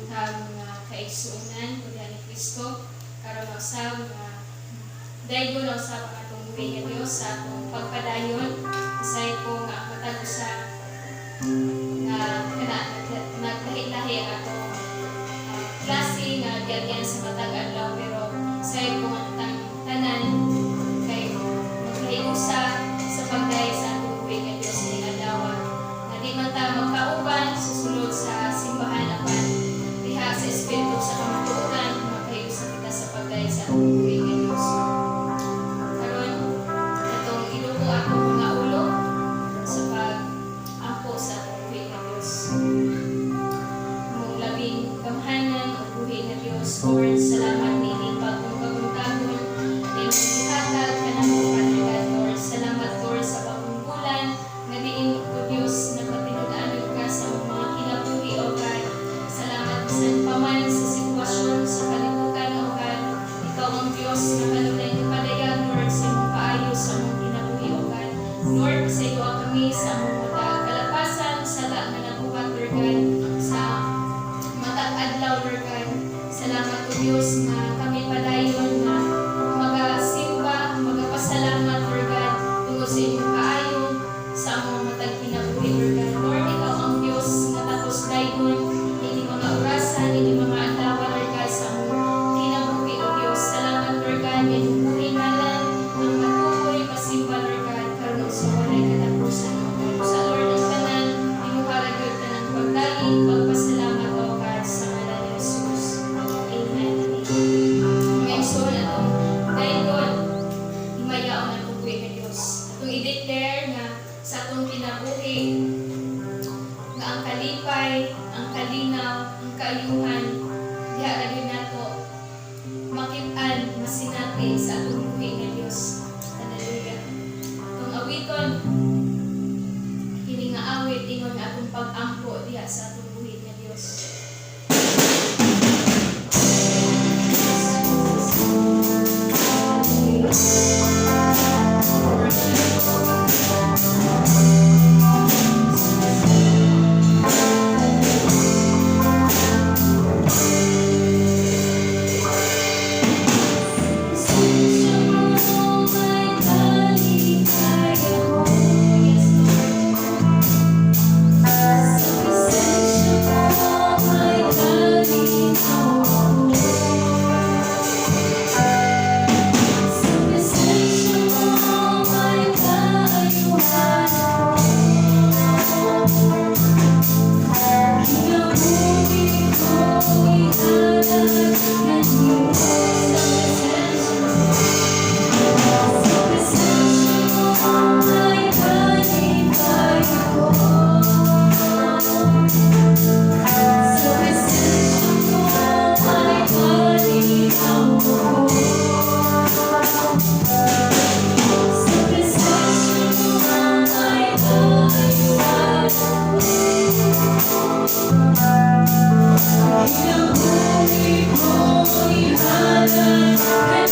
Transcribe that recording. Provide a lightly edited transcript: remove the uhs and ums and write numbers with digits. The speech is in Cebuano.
Buntag, mga kaigsuonan ko diha ni Kristo. Karon usab nga daygon na usab ang atong buhi nga Dios sa atong pagpadayon. Pasay ko nga ang matag usa nga kana naglahi-lahi ang atong klase nga giagyan sa matag adlaw, pero say ko nga tang tanan kay maglahi-usa sa pagdayeg sa atong buhi nga Dios ning adlaw, nga di man ta magkauban sa sulod sa simbahan, apan diha sa espiritu sa kamatuoran magkahiusa kita sa pagdayeg sa atong buhi nga Dios. Karon atong iluko atong mga ulo sa pag-ampo sa atong buhi nga Dios. Among labing gamhanan o buhi nga Dios, Lord, salamat nining bagong kabuntagon na imong gihatag kanamo, Father God, Lord. Salamat, Lord, sa bagong bulan nga diin o Dios nagpatinud-anon ka sa among mga kinabuhi, O God. Salamat bisan pa man sa sitwasyon sa kalibutan, O God. Ikaw ang Dios nga kanunay nagpadayag, Lord, sa imong kaayo sa among kinabuhi, O God. Lord, pasayloa kami sa among mga kalapasan, sala nga nabuhat, Lord God, sa matag adlaw, Lord God. Salamat, O Dios, nga kami padayon nga magasimba, magapasalamat, Lord God, tungod sa imong kaayo sa among matag kinabuhi, Lord God. Lord, ikaw ang Dios nga takos daygon ini mga orasan, ini mga adlaw, Lord God, sa among kinabuhi, O Dios. Salamat, Lord God, nga imong buhi ngalan ang matukoy, masimba, Lord God, karon ug sa walay katapusan, O God. Sa Lord ang tanan, imuha ra gyud tanang pagdayeg, pagpasalamat, O God, sa ngalan ni Jesus. Amen. Mga igsoon, atong daygon, himayaon ang buhi nga Dios. Atong i-declare nga sa atong kinabuhi nga ang kalipay, ang kalinaw, ang kaayuhan, diha ra gyud nato makit-an, masinati sa atong buhi nga Dios. Hallelujah. Atong awiton kini nga awit ingon nga atong pag-ampo diha sa atong buhi nga Dios. Presensya mo may kalipay ako. Yes, Lord. Sa presensya mo may kalinaw ako. Sa presensya mo may kaayuhan ako. Kinabuhi ko ihalad kanimo. Sa presensya mo, sa presensya mo may kalipay ako. Sa presensya mo may kalinaw ako. Sa presensya mo may kaayuhan ako. Kinabuhi ko ihalad.